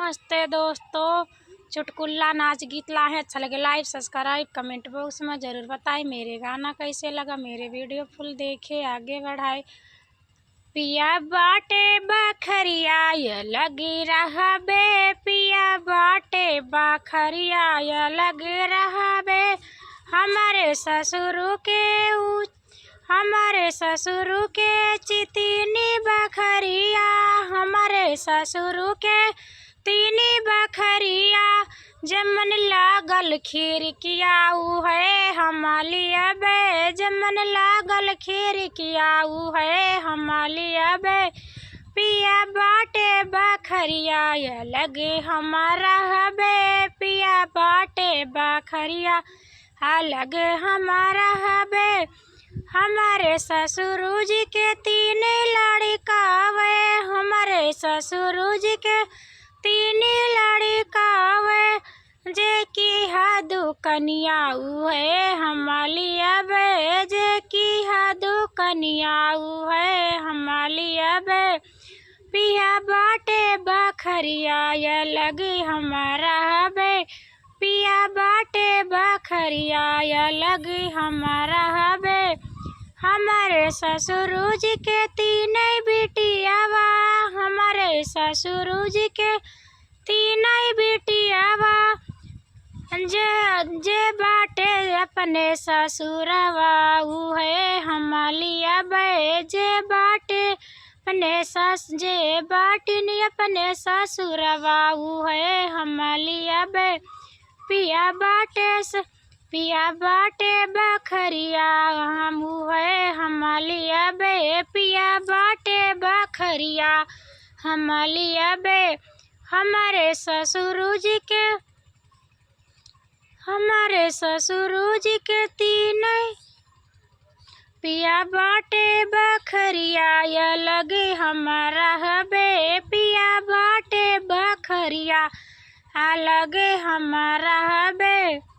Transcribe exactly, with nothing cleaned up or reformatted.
नमस्ते दोस्तों, चुटकुल्ला नाच गीत लाए हैं। अच्छा लगे like, subscribe, comment box में जरूर बताएं। मेरे गाना कैसे लगा, मेरे video full देखे, आगे बढ़ाए। पिया बाटे बखरिया ये लगी रहबे, पिया बाटे बखरिया ये लगी रहबे। हमारे ससुर के ऊ, हमारे ससुर के चितिनी बखरिया, हमारे ससुर के तीनी बखरिया। जमन लागल खिड़किया उहे हम लियबे, जमन लागल खिड़किया उहे हम लियबे। पिया बाटे बखरिया ये लगे हम रहबे, पिया बाटे बखरिया अलग हम रहबे। हमारे ससुर जी के तीन लड़का वे, हमारे ससुर जी के तीन लड़का वे। जे की हा दुकनिया उहे हम लियबे, जे की हा दुकनिया उहे हम लियबे। पिया बाटे बखरिया ये लगे हम रहबे, पिया बाटे बखरिया ये लगे हम रहबे। हमारे ससुर जी के तीन बिटियावा, हमारे ससुर जी के तीन बिटियावा। जे, जे बाटे अपने ससुरवा उहे हम लियबे, जे बाटे अपने सस-, जे बाटिन अपने ससुरवा उहे हम लियबे। पिया बाटे स-, पिया बाटे बखरिया हम उहे हम लियबे, पिया बाटे बखरिया हम लियबे। हमारे ससुर जी के, हमारे ससुर जी के तीन पिया बाटे बखरिया ये लगे हम रहबे, पिया बाटे बखरिया अलगे हम रहबे।